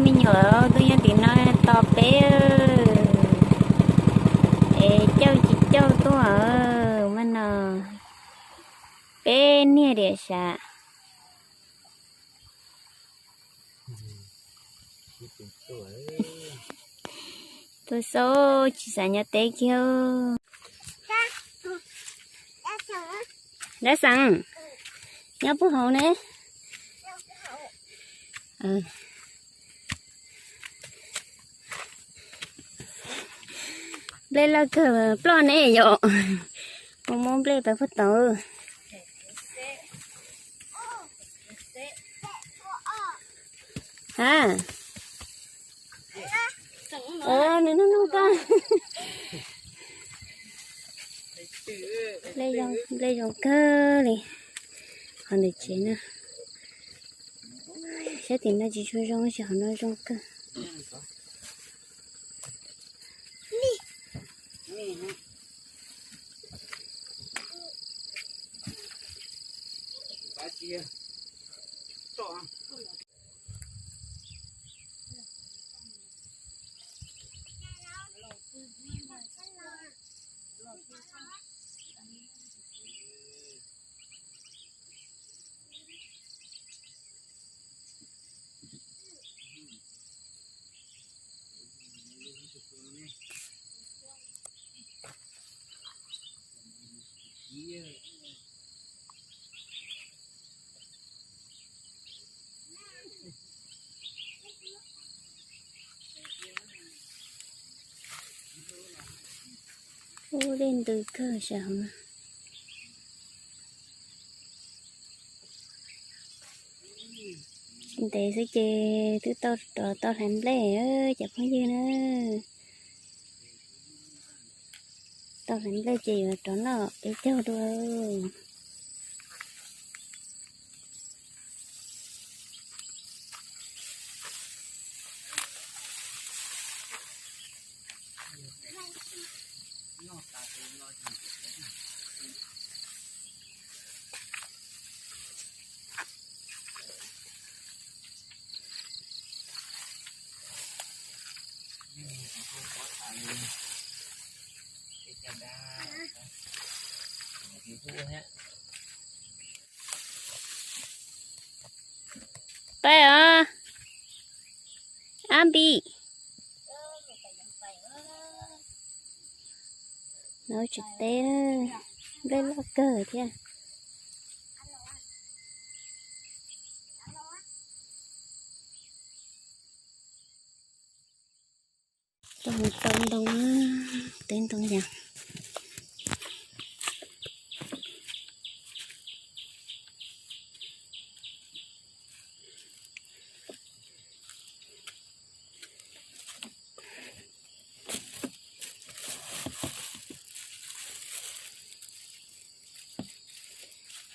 Me nyuam lawv tuaj nyob tim no tos peb, es cauj tsis cauj tuaj, mas no peb niag diam sav. Tuaj xauj tsis xav nyob teb kiag. Dab Xeem, nyob puag hauv ne. Nplej loj kawg, ploj ne yom. Muab muab nplej pais puag tod. Ha, nws nug nug koj. Nplej zoo kawg li. Qhov ntawm tsev na, sab tim no tsis tshua zoo, tab sis qhov no zoo kawg. Ub, dej ntws kawg sav hauv no. Tsis ntev xwb ces twb tau rov tau hlais nplej cov phooj ywg na. Tau hlais nplej ces yuav rov noj peb caug dua. Pais os, Ab Npis. Nov tsis teb, nplej loj kawg thiab. Tuaj mus tau ntoo, teb ntoo yas.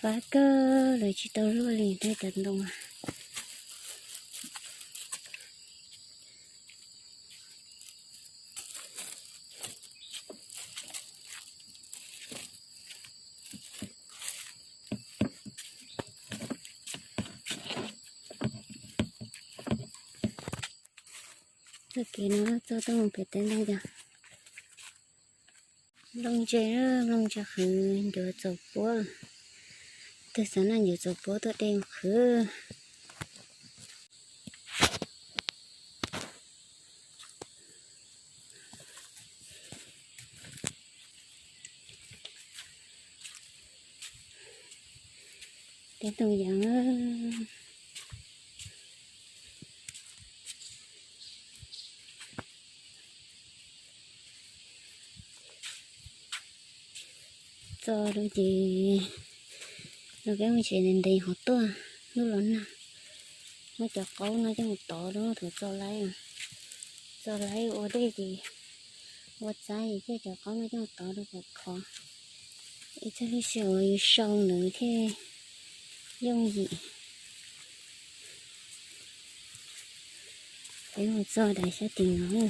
Fab kawg, lawv tsis tau luaj li thiab cov ntoo. Txoj kev no txoj tuaj mus pem teb ntoo yas. Nplooj ntse, nplooj ntse qhwv ncuav txaus puab. Twg xav noj ncuav txaus puab tuaj de mus qhwv. Teb ntoo yas. Txo rau ces no peb mus tsev ntev ntev ho tuaj. Lub los nag, muab cov qaub no coj mus tov rau thaum txo laib, txo laib ua dej ces ua txav ces coj cov qaub no coj mus tov rau kom khov. Ib txoj lub sij hawm uas yus sau ntawd thiaj yooj yim. Peb mus txog daim sab tim no.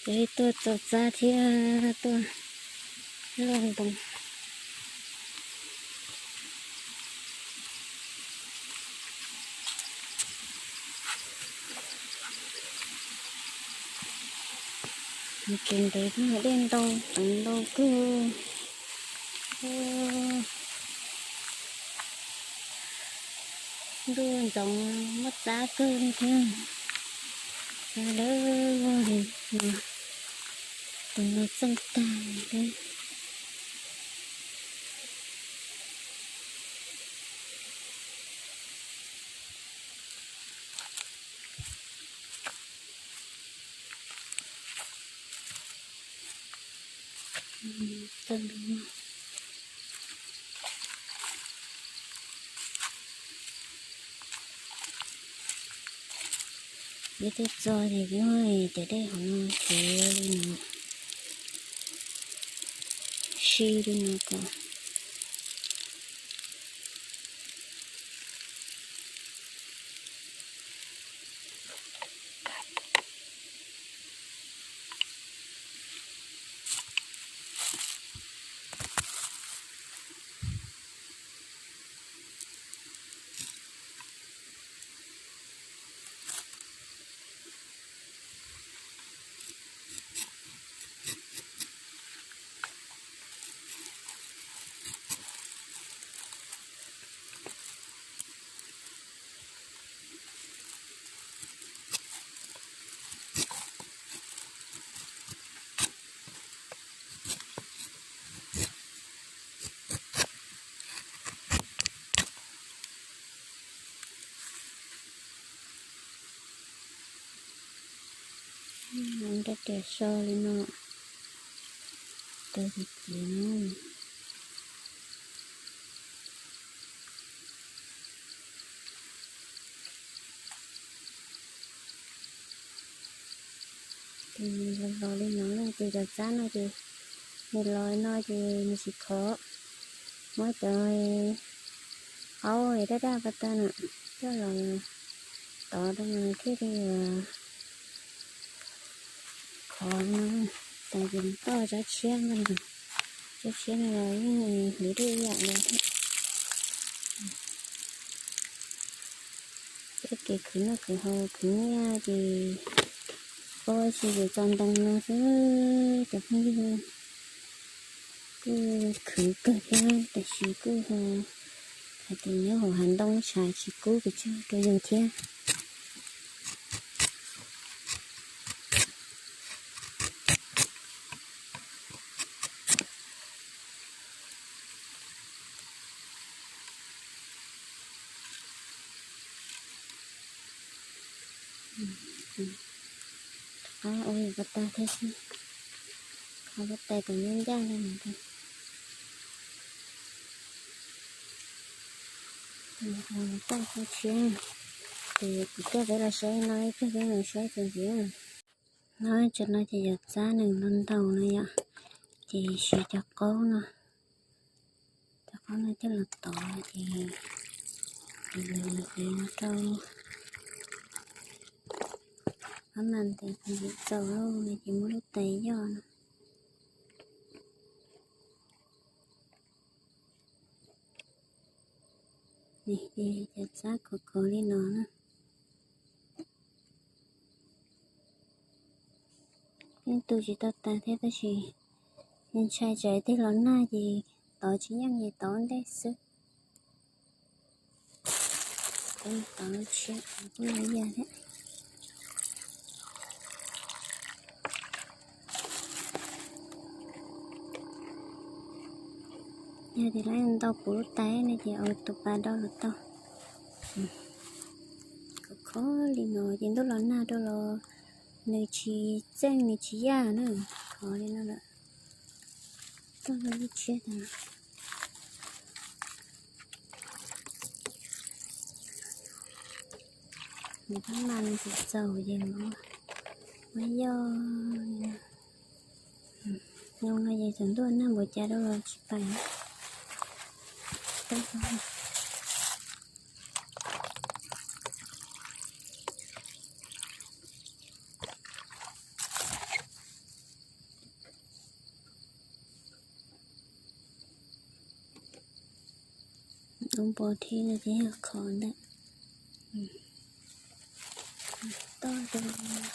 Peb tuaj txo txab thiab tuaj Luaj ntoo. Tsev ntev dej ntau, teev ntau kawg. Ntuj ntxoov muaj txab kawg li thiab. Lawv vog li no, tus no txeej tag thiab. Ib tug txog ces kuv cov dej hauv no txiav li no, si li no kom Nrab riam so li no, tawg tis tis no. Ces nws los los li no na, ces cov txab no ces nws los no ces nws tsis khov. Muab cov aub daj daj pas tag na coj los tov rau nws thiaj li khov no. Tos ces nws toj tsob tshiab no, tsob tshiab no los yeej hliv dej ib yam nkaus thiab. Txoj kev khwv noj khwv haus khwv nyiaj ces ua si ces tso ntoo no xwb cov phooj ywg. Kuj khwv kawg thiab tab sis kuj hais tias nyob hauv hav ntoo tshav tsis kub pes tsawg rau yus thiab. Rov qab ua yus pas tag thiab xwb, qhov pas tag kom ncaj ncaj li no. Toj tsob tshiab, ces kuv coj peb los saib no, ib pliag peb mam saib txuas ntxiv na. No tsob no ces cov txab nws ntau ntau no yom, ces siv cov qaub no, cov qaub no coj los tov ces, ces no rau qab mas tes txaus lawm no ces muab lub tais yoj no. Ces cov txab khov khov li no na. Yeej tu tsis tau tas thiab tab sis ntshai tsam tej los nag ces tov tsis yeej ces tov ntej xwb. Tov tshiab kuj ib yam thiab. Yog tias lawv ntau puv lub tais no ces ua tus pas rau los tau. Khov khov li no ces ntuj los nag rau los nws tsis txeej nws tsis yaj na, khov li no lawm. Toj lub tshiab tas. Nws tab mas nws tsis txaus ces muab yoj li no. Nyob no ces txawm ntuj nag npaum cas rau los tsis pais. Lub npo thiab no ces yog qhov ntawm toj rau.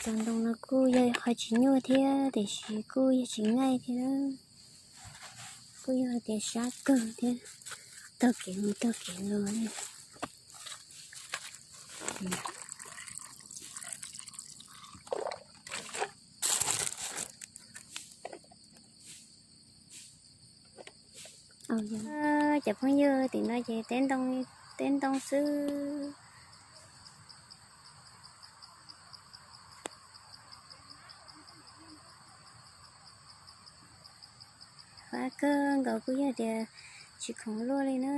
Cov ntoo no kuj yog qhov tsis nyuaj thiab tiam sis kuj yog tsis ngaij thiab, kuj yog tias sab kawg thiab, taug kev mus taug kev los li. Cov phooj ywg, tim no ces teb ntoo xwb. Fab kawg nkaus, kuj yog tias tsis khoom luaj li na.